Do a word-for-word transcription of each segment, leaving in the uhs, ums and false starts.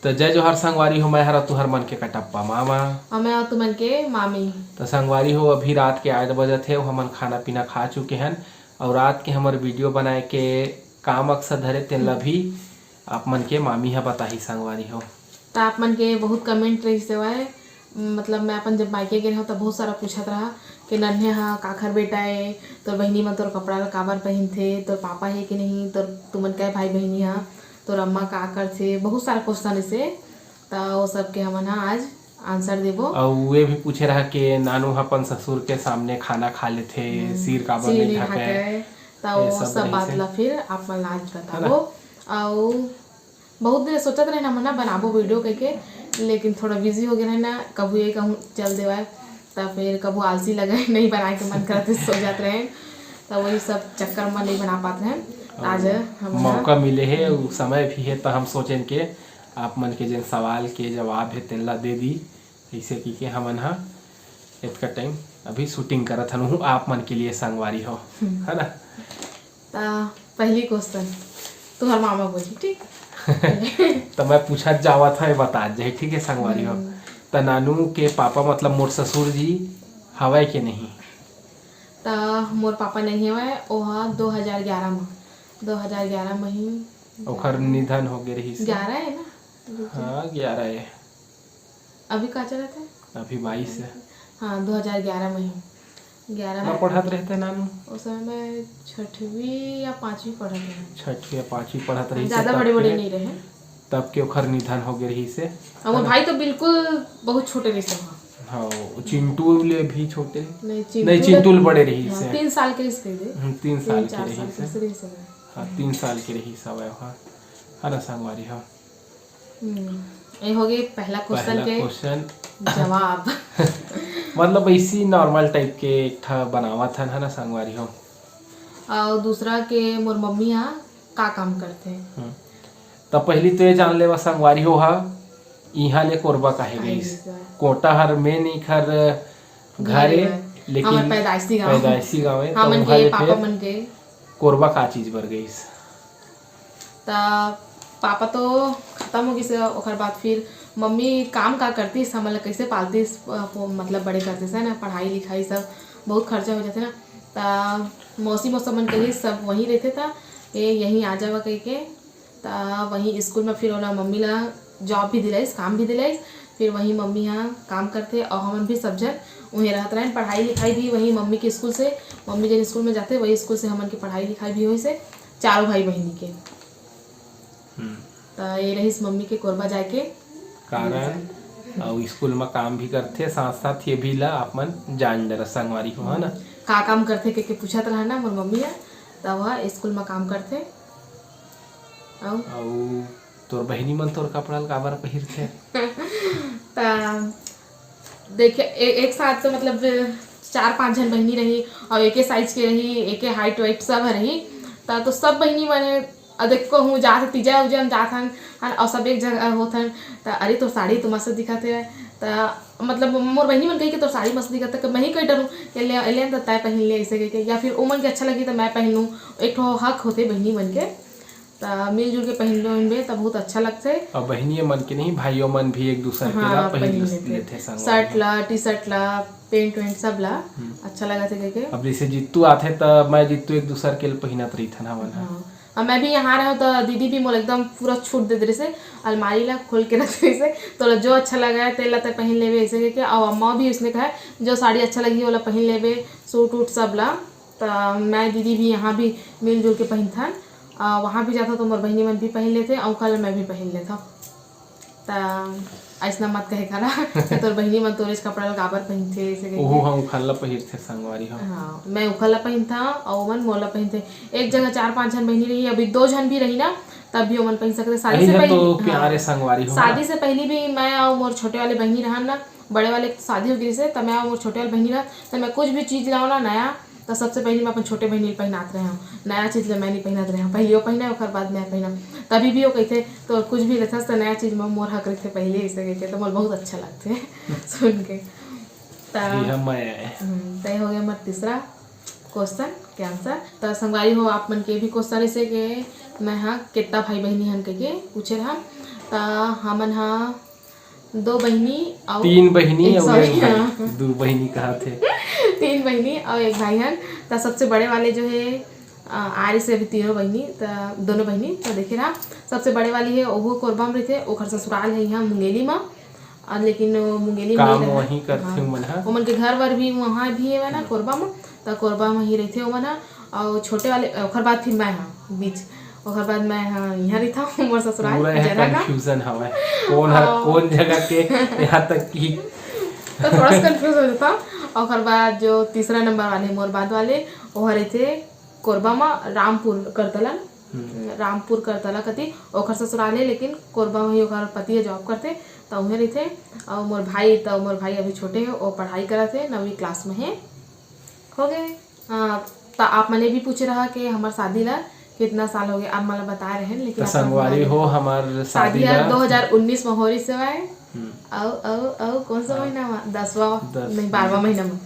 त जय जोहार संगवारी हो, मैं हरा तुहर मन के कटप्पा मामा। अउ मैं हरा तुमन के मामी। त संगवारी हो, अभी रात के आठ बजत हे, हमन खाना पीना खा चुके हन, अउ रात के हमर वीडियो बनाए के काम अक्सर धरे, तेन ला भी आप मन के मामी ह बताही संगवारी हो। त आप मन के बहुत कमेंट रहिस हवय, मतलब मैं अपन जब मायके गे रहूं त बहुत सारा पूछत रहा कि नन्हे ह काखर बेटा ए, तोर बहिनी मन तोर कपड़ा ला काबर पहिनथे, तोर पापा हे कि नहीं, तोर तुमन कै भाई बहिनी ह, तोर अम्मा का करथे, बहुत सारा क्वेश्चन अइसे। त वो सब के हमन ह आज आंसर देबो। अउ ये भी पूछे रहा कि नानू ह अपन ससुर के सामने खाना खा लेथे, हम्म, सिर काबर सिर नहीं नहीं ढाके। ढाके, त ये वो सब सब बात रहिसे। ला फिर आप मन ला आज है ना? बताबो। अउ बहुत दिन सोचत रहे ना हमन ह बनाबो वीडियो कहिके, लेकिन थोड़ा बिजी हो गे रहे ना, कभू ये कहूँ चल देवाय, त फिर कभू आलसी लगे, नहीं बनाए के मन करत हे, सो जात रहे, त वही सब चक्कर में नहीं बना पात रहे। आज अउ हमन ह मौका मिले हे, उ समय भी हे, त हम सोचेन के आप मन के जेन सवाल के जवाब हे, तेन ला दे दी। अइसे कहिके हमन ह एतका टाइम अभी शूटिंग करत हन, उहू आप मन के लिए संगवारी हो, हम्म। है ना? त पहली क्वेश्चन तुहर मामा बोली, ठीक? त मैं पूछत जावत हंव, ये बतात जाही, ठीक है संगवारी हो? हम्म। त नानू के पापा मतलब मोर ससुर जी हवय के नहीं? त मोर पापा नहीं हवय, ओहा दो हजार ग्यारह म, दो हजार ग्यारह म ही ओखर निधन हो गे रहिस। ग्यारह है ना? हाँ, ग्यारह है। अभी का चलत है? अभी बाईस है। हाँ, दो हजार ग्यारह में ही। ग्यारह मैं में पढ़त रहते नानू। उस समय मैं छठवीं या पाँचवीं पढ़त रहे। छठवीं या पाँचवीं पढ़त रहिस, ज़्यादा तब बड़े-बड़े के, नहीं रहे। तब के ओखर निधन हो गे रहिस हे। और वो है ना? भाई तो बिल्कुल बहुत छोटे रहिस हे। हाँ, वो चिंटू ले भी छोटे। नहीं, नहीं, चिंटू चिंटू ले ले बड़े रहिस हाँ, हे। तीन साल के रहिस हे। हम्म, तीन तीन, साल के चार साल रहिस के हे। रहिस हे। हाँ, तीन साल के रहिस हवय, हाँ। है ना, संगवारी, हाँ। हम्म, ये हो गए पहला क्वेश्चन पहला के क्वेश्चन। जवाब। मतलब, ऐसी नॉर्मल टाइप के एक ठा बनावत हन, है ना, संगवारी हो। और दूसरा के मोर मम्मी हा का काम करथे? हम्म। त पहली तो ये जान लेवा, संगवारी हो, हा इहाँ ले कोरबा काहे काहे गईस? गईस? कोटा हर मेन इखर घर ए, घरे बर। लेकिन हमर पैदाइशी गाँव। पैदाइशी गाँव ए, त हमन उहाँ के ले पापा फिर मन के। कोरबा का चीज बर गईस? त पापा तो खतम हो गिस, ओकर बाद फिर मम्मी काम का करतिस, हमन ला कैसे पालतिस, अ, वो मतलब बड़े करतिस, है ना, पढ़ाई लिखाई सब बहुत खर्चा हो जाथे ना। त मौसी मौसा मन कहिस सब वहीं रहथे, त ये यहीं आ जावा कहिके। त वहीं स्कूल में फिर ओला मम्मी ला जॉब भी दिलाइस, काम भी दिलाइस। फिर वहीं मम्मी हा काम करथे और हमन भी सब झन उहें रहत रहन। पढ़ाई लिखाई भी वहीं मम्मी के स्कूल से, मम्मी जेन स्कूल में जाथे वही स्कूल से हमन के पढ़ाई लिखाई भी होइस हे। चारों भाई बहिनी के। हम्म। त ये रहिस मम्मी के कोरबा जाए के कारण। अउ स्कूल म काम भी करथे, साथ-साथ ये भी ला आप मन जान डरस संगवारी हो, है ना? का काम करथे के, के पूछत रहा ना मोर मम्मी ह, त वह स्कूल म काम करथे। अउ? अउ तोर बहिनी मन तोर कपड़ा ल काबर पहिरथे? त देखे, ए-, एक साथ तो मतलब चार पांच झन बहिनी रही और एके साइज के रही, एके हाइट वाइट सब रही, त तो सब बहिनी मन अउ देखो हूँ जात तीजा उजा म जात हन, हन, अउ सब एक जगह होत हन, त अरे तोर साड़ी तो मस्त दिखत हे, त मतलब मोर बहिनी मन कही कि तोर साड़ी मस्त दिखत हे, त मैं ही कही डरूँ कि ले, ले न त तय पहिन ले ऐसे कहिके, या फिर ओमन के अच्छा लगी त मैं पहिनूँ, एक ठो हक होथे बहिनी मन के। त मिलजुल के पहिनबे उहिनबे त बहुत अच्छा लगथे। अउ बहिनिये मन के नहीं, भाइयों मन भी एक दूसर के हाँ, ला पहिन पहिन लेथे। लेथे संगवारी शर्ट हो। ला, टी शर्ट ला, पेंट वेंट सब ला हम्म। अच्छा लगथे कहिके। अब जैसे जित्तू आथे त मैं जित्तू एक दूसर के ल पहिनत रहिथन हमन ह। हाँ। अब मैं भी यहाँ रहूँ त दीदी भी मोला एकदम पूरा छूट दे दे रहिसे, अलमारी ला खोल के रख दे रहिसे, तोला जो अच्छा लगे तेला ते पहिन लेबे ऐसे कहिके। अउ अम्मा भी उसने कहे जो साड़ी अच्छा लगी ओला पहिन लेबे, सूट वूट सब ला। त मैं दीदी भी यहाँ भी मिलजुल के पहिनथन। अ, वहाँ भी जाथव तो मोर बहिनी मन भी पहिन लेथे, अउ कल मैं भी पहिन लेथव। त अइसना मत कहे करा कि तोर बहिनी मन तोरेच कपड़ा ल काबर पहिनथे, ऐसे कहिके। ओहू ह उखर ल पहिरथे संगवारी हो। हाँ, मैं उखर ल पहिनथव, अउ ओमन मोर ल पहिनथे। एक जगह चार पांच झन बहिनी रही, अभी दो झन भी रही ना, तब भी ओमन पहिन सकथे। शादी से अही ह पहले, तो प्यार हाँ, ए संगवारी हो ना। शादी से पहले भी मैं अउ मोर छोटे वाले बहिनी रहन ना, बड़े वाले के तो शादी हो गिस हे, त मैं अउ मोर छोटे वाले बहिनी रहन, त मैं कुछ भी चीज लाओ ना नया, त सबसे पहले मैं अपन छोटे बहिनी ल पहिनात रहे हूँ। नया चीज ल मैं नहीं पहिनात रहे हूँ, पहले वो पहिना, ओकर बाद मैं पहिना। तभी भी वो कहते, "तो कुछ भी लेथस, त नया चीज में मोर हक रखते पहले," ऐसे कहते, तो मोर बहुत अच्छा लगते सुन के। त जी हाँ, मैं हम्म, तय हो गया हमार तीसरा क्वेश्चन के आंसर। त संगवारी हो, आप मन के भी क्वेश्चन ऐसे के मैं हाँ कितना भाई बहिनी हन कहिके पूछे रहा। त हमन ह दो बहिनी अउ तीन बहिनी एक, अउ sorry, एक भाई। हाँ। दू बहिनी कहा थे। तीन बहिनी अउ एक भाई हन। त सबसे बड़े वाले जो है, अ, आ रही से अभी तीनों बहिनी, त दोनों बहिनी, त देखे रहा, सबसे बड़े वाली है, ओहो कोरबा में रहिथे, ओखर ससुराल है यहाँ मुंगेली में। और लेकिन वो मुंगेली में काम नहीं रहा। वहीं करथे हाँ। ओमन ह। ओमन के घर वर भी वहाँ भी है ना, कोरबा में, त कोरबा में ही रहिथे ओमन ह। और छोटे वाले, ओखर बाद फिर मैं, हाँ, बीच, ओखर बाद मैं, हाँ, यहाँ रहिथा हूँ, मोर ससुराल पूरा यहाँ जरा का। कंफ्यूजन हवय, कौन हर हाँ। कौन जगह के, यहाँ तक कि तो थोड़ा सा कंफ्यूज हो जाता। ओखर बाद जो तीसरा नंबर वाले, मोर बाद वाले, वो रहिथे कोरबा में रामपुर करतला, रामपुर करतला कति ओखर ससुराल है, लेकिन कोरबा में ही ओखर पति है, जॉब करथे, त उहें रहिथे। और मोर भाई, त मोर भाई अभी छोटे है, वो पढ़ाई करत है, नवीं क्लास में है। हो गए। आ, त आप मने भी पूछे रहा कि हमर शादी ला कितना साल हो गए, आप मला बताए रहे, लेकिन तो आप मन संगवारी बता हो, हमार शादी शादी ला ला दो हज़ार उन्नीस में हो रही से भाई। हम्म। अउ अउ अउ कौन सा हाँ। महीना में? दसवां? दस। नहीं, बारहवां महीना में।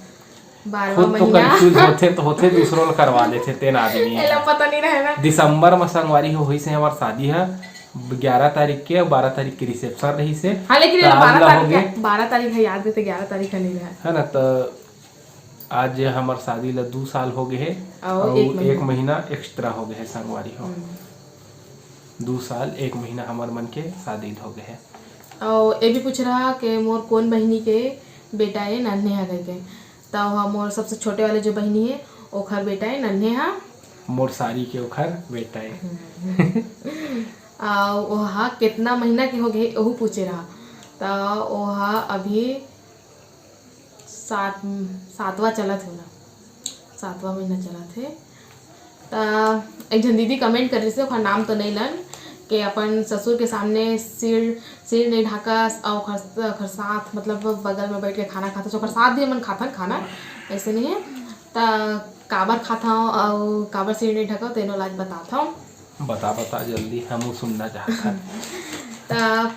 बारहवां खुद तो महीना। कंफ्यूज होथे तो होथे, दूसरों ला करवा देथे, तेन आदमी है। एला पता नहीं रहे ना। दिसंबर में संगवारी हो होइस हे हमार शादी है, ग्यारह तारीख के, बारह तारीख के रिसेप्शन रहिस हे। हाँ, लेकिन त एला आज बारह ला तारीख होगे। के, बारह तारीख है, याद रहिथे, ग्यारह तारीख है नहीं रहा। है ना, त आज हमर शादी ला दू साल हो गए हे, अउ अउ एक महीना। एक महीना एक्स्ट्रा हो गए हे संगवारी हो। हम्म। दू साल एक महीना हमर मन के शादी हो गए हे। अउ ये भी पूछ रहा कि मोर कौन बहिनी के बेटा है नन्हे हा कह के। त ओहा मोर सबसे छोटे वाले जो बहिनी है, ओखर बेटा है नन्हे हा। मोर सारी के ओखर बेटा है। अउ ओहा कितना महीना के हो गए, ओहू पूछे रहा। त ओहा अभी सात, सातवां चलत हे ना, सातवां महीना चलत हे। त एक झन दीदी कमेंट कर रही से, ओखर नाम तो नहीं लन, के अपन ससुर के सामने सिर, सिर नहीं ढाकस, अउ ओखर, ओखर साथ, मतलब बगल में बैठ के खाना खाथस, ओखर साथ भी हमन खाथन खाना, ऐसे नहीं है। त काबर खाथव अउ काबर सिर नहीं ढकव, तेनो ला आज बताथव। बता, बता जल्दी, हमू सुनना चाहत हन। त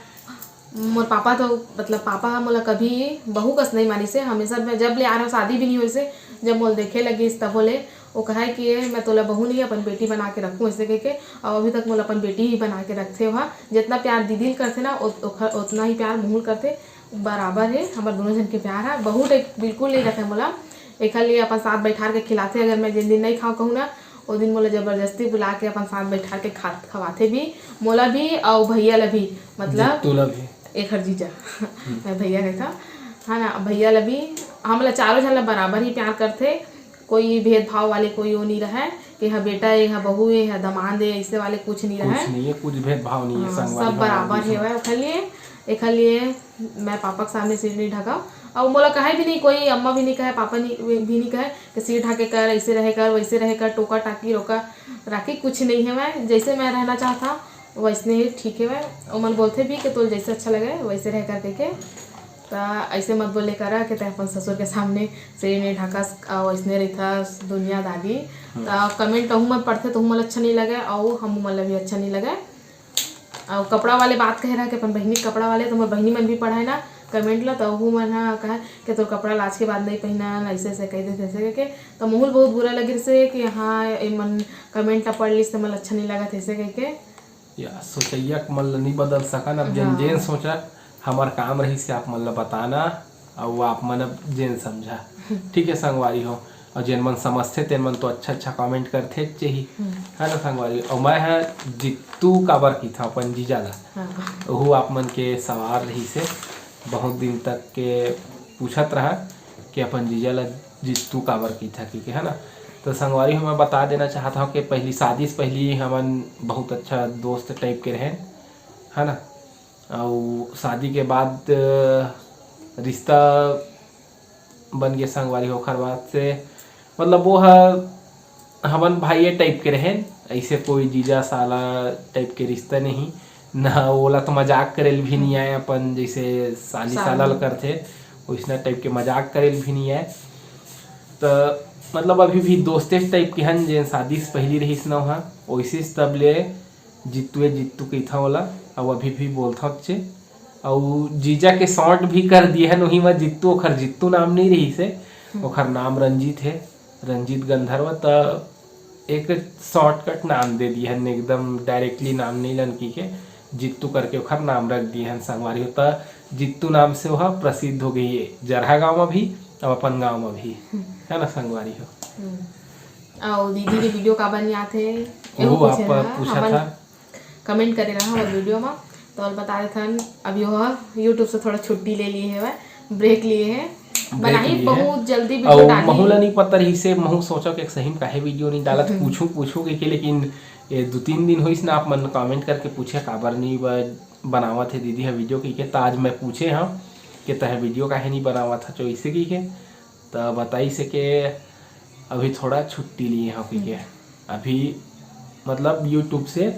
मोर पापा तो, मतलब पापा ह मोला कभी बहू कस नहीं मानिस हे, हमेशा मैं जब ले आ रहा हूँ, शादी भी नहीं होइस हे, जब मोला देखे लगिस तभो ले वो कहे कि मैं तोला बहू नहीं, अपन बेटी बना के रखूँ, ऐसे कह के। और अभी तक मोला अपन बेटी ही बना के रखथे ओहा। जितना प्यार दीदी ल करथे ना, ओत-, ओखर, उतना ही प्यार मोहू ल करथे। बराबर है, हमर दोनों जन के प्यार है, बहू टाइप बिल्कुल नहीं रखे मोला। एखर लिए अपन साथ बैठार के खिलाथे, अगर मैं जिन दिन नहीं खाऊँ कहूँ ना, वो दिन मोला जबरदस्ती बुला के अपन साथ बैठार के खा, खवाथे भी, मोला भी और भैया ला भी, मतलब जित्तू ला भी। एखर जीजा, मैं भैया कहता, है ना, भैया ला भी, हमला चारों झन ला बराबर ही प्यार करथे। कोई भेदभाव वाले कोई वो नहीं रहे कि हा बेटा है, हा बहू है, हा दमांद है, ऐसे वाले कुछ नहीं रहे। कुछ नहीं है, कुछ भेदभाव नहीं है। हाँ, संगवारी सब हो, बराबर कुछ नहीं। हेवय। ओखर लिए, एखर लिए मैं पापा के सामने सिर नहीं ढकाव। और मोला कहे भी नहीं कोई, अम्मा भी नहीं कहे, पापा नहीं, भी नहीं कहे कि सिर ढाके कर, ऐसे रहे कर, वैसे रहे कर, टोका टाकी रोका राखी कुछ नहीं है। मैं जैसे मैं रहना चाहता वैसने ही ठीक हेवय। ओमन बोलथे भी कि तोल जैसे अच्छा लगे वैसे रहे कर कह के। त ऐसे मत बोले करा कि तै अपन ससुर के सामने सिर नहीं ढाकस, अउ ऐसने रहिथस दुनियादारी। त कमेंट अहू मन पढ़थे, तहू मन अच्छा नहीं लगे, अउ हम मन ला भी अच्छा नहीं लगे। अउ कपड़ा वाले बात कहे रहा कि अपन बहिनी के कपड़ा वाले, तो मोर बहिनी मन भी पढ़ाए ना कमेंट ला, तो ओहू मन हा कहा कि तोर कपड़ा लाज के बाद नहीं पहना, ऐसे ऐसे कह देथे, ऐसे कह के। तो मोहू ल बहुत बुरा लगिस हे कि हाँ, ए मन कमेंट ला पढ़ लिस, तो मन अच्छा नहीं लगत, ऐसे कह के। या सोचइया के मन ल नहीं बदल सकन। अब जेन हाँ। जेन सोचा, हमार काम रहिस हे आप मन ल बताना, अउ आप मन अब जेन समझा, ठीक है संगवारी हो। और जेन मन समझथे तेन मन तो अच्छा अच्छा कमेंट करथे ही, है ना संगवारी। और मैं ह जित्तू काबर कहिथंव अपन जीजा ला, हाँ। ओहू आप मन के सवाल रहिस हे, बहुत दिन तक के पूछत रहा कि अपन जीजा ला जित्तू काबर कहिथंव कहिके, है ना। तो संगवारी हो, मैं बता देना चाहत हंव कि पहली शादी से पहली हमन बहुत अच्छा दोस्त टाइप के रहेन, है ना। अउ शादी के बाद, अ, रिश्ता बन गे संगवारी हो, ओखर बाद से, मतलब वो ह हमन भाई टाइप के रहेन, ऐसे कोई जीजा साला टाइप के रिश्ता नहीं ना। ओला तो मजाक करेल भी नहीं आए अपन, जैसे साली साला ल करथे, वैसना टाइप के मजाक करेल भी नहीं आए। तो मतलब अभी भी दोस्ते टाइप के हन, जेन शादी से पहली रहिस ना, वैसे तब ले जित्तू ए जित्तू कहिथंव ओला, अउ अभी भी बोलथंव चे। अउ जीजा के शॉर्ट भी कर दिए हन, उही म जित्तू, ओखर जित्तू नाम नहीं रहिस हे, ओखर नाम रंजीत हे, रंजीत गंधर्व। त एक शॉर्टकट नाम दे दिए हन, एकदम डायरेक्टली नाम नहीं लन कहिके। जित्तू करके ओखर नाम रख दिए हन संगवारी हो। त जित्तू नाम से ओह प्रसिद्ध हो गई है जरहा गांव में भी और अपन गांव में भी, है ना संगवारी हो। अउ दीदी के वीडियो काबर नहीं आथे, एहू वो पूछे आप रहा, पूछा हमन था। कमेंट करे रहा हमर वीडियो में। तो और बता देथन, अभी वो YouTube से थोड़ा छुट्टी ले लिए है, ब्रेक लिए है। बनाही लिए है। बहुत जल्दी और वीडियो डाली। महू ला नहीं पता रही से, महू सोचा कि सही में काहे वीडियो नहीं डालत, पूछू पूछू के, के लेकिन ये दो तीन दिन होइस ना, आप मन कमेंट करके पूछे काबर नहीं ब- बनावत है दीदी है वीडियो की के। त आज मैं पूछे हाँ कि तह वीडियो काहे नहीं बनावत है चो इसे की के। त बताई से के अभी थोड़ा छुट्टी लिए हाँ की के। अभी मतलब YouTube से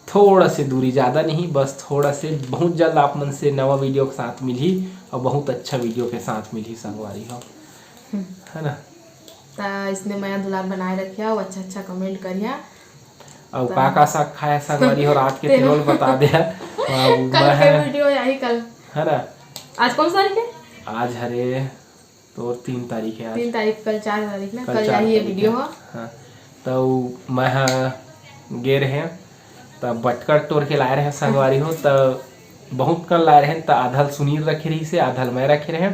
थोड़ा से दूरी, ज़्यादा नहीं, बस थोड़ा से। बहुत जल्द आप मन से नवा वीडियो के साथ मिलही और बहुत अच्छा वीडियो के साथ मिलही संगवारी हो, है ना। त इसने मया दुलार बनाए रखिया और अच्छा अच्छा कमेंट करिया। और का का साग खाया संगवारी हो रात के, तेरो बता दे। कल के वीडियो यही कल, है ना। आज कौन सी तारीख है? आज हरे तो तीन तारीख है आज। तीन तारीख, कल चार तारीख ना, कल कल चार यही ये तारीख वीडियो है। हो। हाँ, तो मैं हाँ गे रहे, त बटकर टोर के लाए रहे संगवारी हो। त बहुत कन लाए रहे, त आधल सुनील रखे रही से, आधल मैं रखे रहे।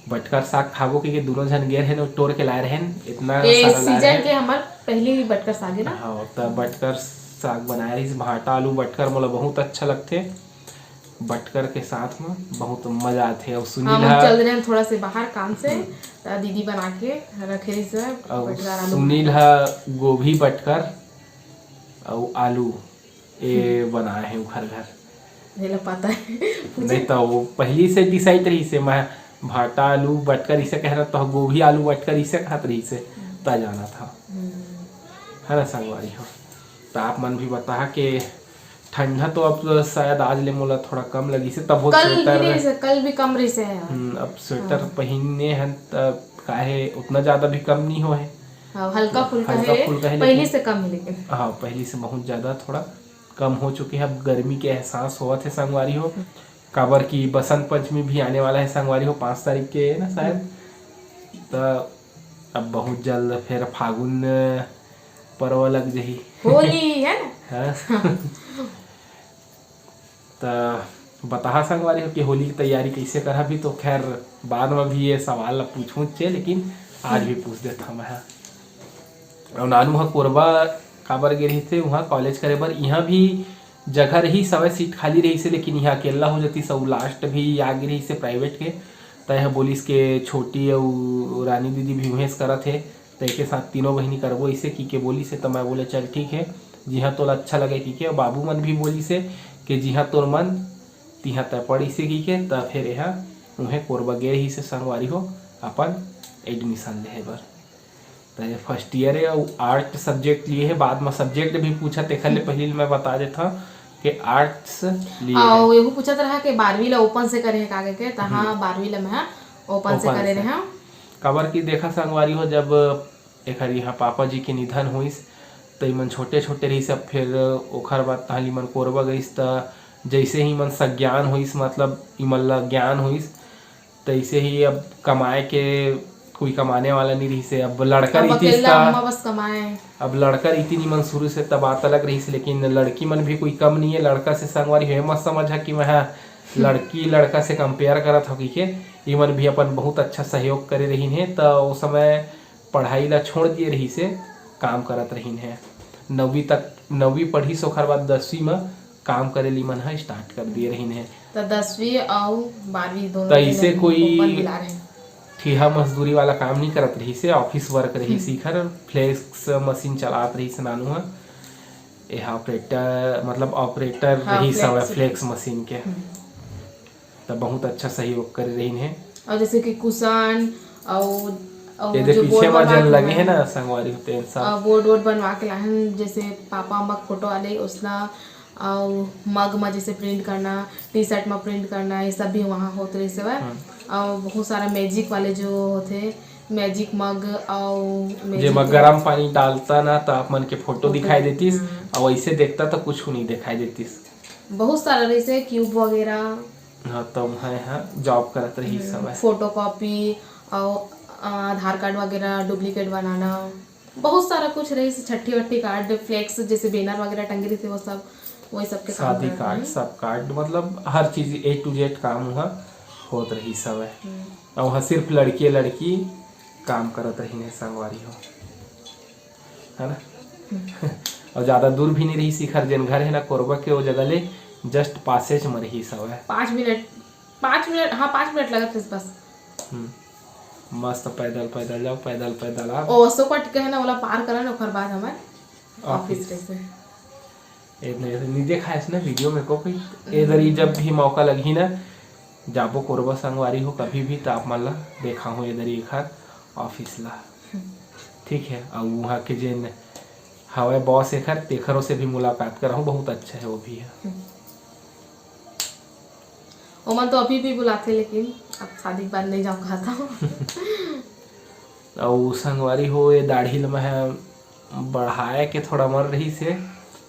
बटकर साग खाबो के, के दोनों झन गे रहे, टोर के लाए रहे। इतना ये सारा लाए सीजन रहे। के हमार पहली बटकर साग है ना। हाँ, त बटकर साग बनाए रही, भाटा आलू बटकर मोला बहुत अच्छा लगथे। बटकर के साथ में बहुत मजा आथे। और सुनील हम हा चल रहे हैं थोड़ा से बाहर काम से, त दीदी बना के रखे रही से और बटकर आलू। सुनील हा गोभी बटकर और आलू ए बनाए हैं उखर घर। नहीं लग पाता है। नहीं तो वो पहली से डिसाइड रही से, मैं भाटा आलू बटकर इसे कह रहा, तो गोभी आलू बटकर इसे कहत रही से, ता जाना था, है ना संगवारी हो। तो आप मन भी बता के ठंडा तो अब शायद आज ले मोला थोड़ा कम लगी से, तब वो कल भी स्वेटर रही से, कल भी कम रही से है। हम्म, अब स्वेटर पहनने हैं तब काहे उतना ज्यादा भी कम नहीं हो है। हाँ, हल्का फुल्का हल्का है, फुल्का है, पहली लेकिन से कम है लेकिन। हाँ, पहली से बहुत ज्यादा थोड़ा कम हो चुके हैं। अब गर्मी के एहसास होवत है संगवारी हो, काबर कि बसंत पंचमी भी आने वाला है संगवारी हो, पाँच तारीख के है ना शायद। त अब बहुत जल्द फिर फागुन पर्व लग जही। होली है ना। हाँ। त बताहा संगवारी हो कि होली की तैयारी कैसे करहा भी, तो खैर बाद में भी ये सवाल ला पूछूं चे, लेकिन आज भी पूछ देता मैं। और नानू हा कोरबा काबर गे रही थे वहाँ कॉलेज करे बर, यहाँ भी जगह रही, सवय सीट खाली रही से, लेकिन यहाँ अकेला हो जाती, सब लास्ट भी आ गे रही से प्राइवेट के। त यह बोलिस के छोटी और रानी दीदी भी उहें से करत है, त एके साथ तीनों बहिनी करबो इसे की के बोलिस है। त मैं बोले चल ठीक है, जिहाँ तोला अच्छा लगे की के। बाबू मन भी बोलिस है कि जिहाँ तोर मन तिहाँ तय पढ़ इसे की के। त फिर यह उहें कोरबा गे रही से संगवारी हो अपन एडमिशन लेहे बर। त ये फर्स्ट ईयर है और आर्ट सब्जेक्ट लिए है। बाद में सब्जेक्ट भी पूछा, तेखर ले पहले मैं बता देता कि आर्ट्स लिए है। और एहू पूछत रहा कि बारहवीं ला ओपन से करे है का के, त हाँ, बारहवीं ला मैं ओपन से ओपन करे से। रहा। काबर कि देखा संगवारी हो, जब एखर यहाँ पापा जी के निधन होइस त इमन छोटे छोटे रहिस, अब फिर ओखर बाद तहन इमन कोरबा गइस त जैसे ही इमन सज्ञान होइस, मतलब इमन ला ज्ञान होइस, तैसे ही अब कमाए के कोई कमाने वाला नहीं रहिस हे। अब लड़का अब रहितिस अकेला त अम्मा बस कमाए। अब लड़का रहितिन इमन शुरू से त बात अलग रहिस, लेकिन लड़की मन भी कोई कम नहीं है। लड़का से संगवारी हो, ये मत समझा कि मैं लड़की लड़का से कंपेयर करत हव कि के, इमन भी अपन बहुत अच्छा सहयोग करे रहिन हे। त ओ समय पढ़ाई ला छोड़ दिए रहिस हे, काम करत रहिन हे। नौवीं तक, नौवीं पढ़िस, ओखर बाद दसवीं म काम करे ली मन ह स्टार्ट कर दिए रहिन हे। त दसवीं अउ बारहवीं दोनों त इसे में कोई ओपन मिला रहे। ठिहा मजदूरी वाला काम नहीं करत रहिस हे, ऑफिस वर्क रहिस इखर। फ्लेक्स मशीन चलात रहिस नानू ह। एहा ऑपरेटर, मतलब ऑपरेटर हाँ, रहिस हवय फ्लेक्स। फ्लेक्स मशीन के। त बहुत अच्छा सहयोग करे रहिन हे। और जैसे कि कुशन और और ये दे जो पीछे बोर्ड में बनवा जन के लगे हे लाए ना हैं, संगवारी हो, तेन सब। और बोर्ड वोर्ड बनवा के लाए हैं, जैसे पापा अम्मा के फोटो वाले उसला, और मग में जैसे प्रिंट करना, टी शर्ट में प्रिंट करना, ये सब भी वहाँ होत रहिस हवय। और बहुत सारा मैजिक वाले जो होते, मैजिक मग और मैजिक जेमा गरम पानी डालता ना, त आप मन के फोटो दिखाई देतिस, और वैसे देखता त कुछ नहीं दिखाई देतिस। बहुत सारा रहिस हे, क्यूब वगैरह, हाँ, त उहाँ ह जॉब करत रहिस हवय। फोटो कॉपी और आधार कार्ड वगैरह डुप्लीकेट बनाना, बहुत सारा कुछ रहिस हे, छट्ठी वट्ठी कार्ड, फ्लेक्स जैसे बैनर वगैरह टंगे रहिस हे, वो सब। वही सबके काम शादी करत कार्ड, हन। सब कार्ड, मतलब हर चीज A to Z काम वहाँ होत रहिस हवय। हम्म। अउ वहाँ सिर्फ लड़के लड़की काम करत रहिन हे, संगवारी हो, है ना? अउ ज्यादा दूर भी नहीं रहिस इखर जेन घर है ना कोरबा के, वो जगह ले जस्ट पासेज में रहिस हवय। पाँच मिनट, पाँच मिनट, हाँ, पाँच मिनट लगत रहिस बस। हम्म, मस्त पैदल पैदल जाओ, पैदल पैदल आओ। ओ अशोक वाटिका है ना, ओला पार करन, ओकर बाद हमर ऑफिस ऑफिस। रहिस। ए, नहीं, नहीं देखा है इसने वीडियो में को कोई। ए दरी जब भी मौका लगही ना, जाबो कोरबा संगवारी हो कभी भी, तो आप मन ला देखा हूँ ए दरी एखर ऑफिस ला। ठीक है, और वहाँ के जेन हवय बॉस एखर, तेखरो से भी मुलाकात कराहूँ, बहुत अच्छा है वो भी है। ओमन तो अभी भी बुलाथे, लेकिन अब शादी के बाद नहीं जाऊँ कहता हूँ। अउ संगवारी हो, ये दाढ़ी ल मैं बढ़ाए के थोड़ा मन रहिस हे,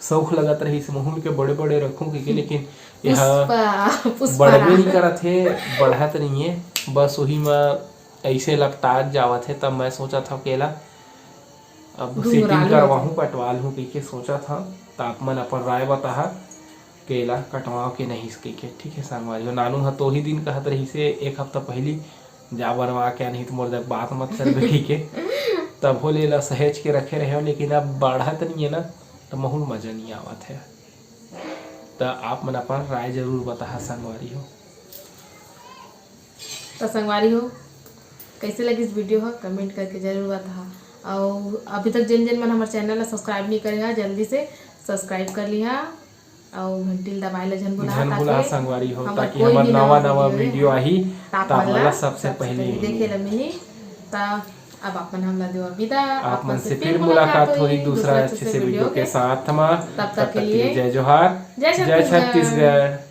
शौक लगत रहिस हे, महूल के बड़े बड़े रखूं कहिके, लेकिन यह पुष्पा, पुष्पा बढ़बे राज। नहीं करत हे, बढ़त नहीं है, बस वही में ऐसे लपटात जावत है। तब मैं सोचा था केला अब घुंघरालू सेटिंग हो करवाहूँ, कटवा लूँ कहिके सोचा था। तो आप मन अपन राय बताहा, केला कटवाओ के नहीं कहिके। ठीक है संगवारी हो, नानू ह तो ही दिन कहत रहिस हे एक हफ्ता पहली, जा बनवा के, नहीं तो मोर जग बात मत करबे कहिके। तब हो लेला सहेज के रखे रहे हो, लेकिन अब बढ़त नहीं है ना, तो महूल मजा नहीं आवत है। तो आप मन अपन राय जरूर बताहा संगवारी हो। तो संगवारी हो, कैसे लगिस वीडियो ह, कमेंट करके जरूर बताहा। और अभी तक जिन जिन मन हमर चैनल ला सब्सक्राइब नहीं करे हा, जल्दी से सब्सक्राइब कर लिहा और घंटी ला दबाए ला झन भुला, झन ताकि भुला संगवारी हो, हमर ताकि कोई हमर भी नवा नवा नवा वीडियो वीडियो आही, आही, तो आप तो आप मन मन ला ला सबसे सबसे पहले पहले देखे ला मिली। तो अब आप मन हमला देवा विदा, आप मन से फिर मुलाकात होही दूसरा अच्छे से वीडियो के साथ। हमा तब तक के लिए जय जोहार, जय जय छत्तीसगढ़। छत्तीसगढ़।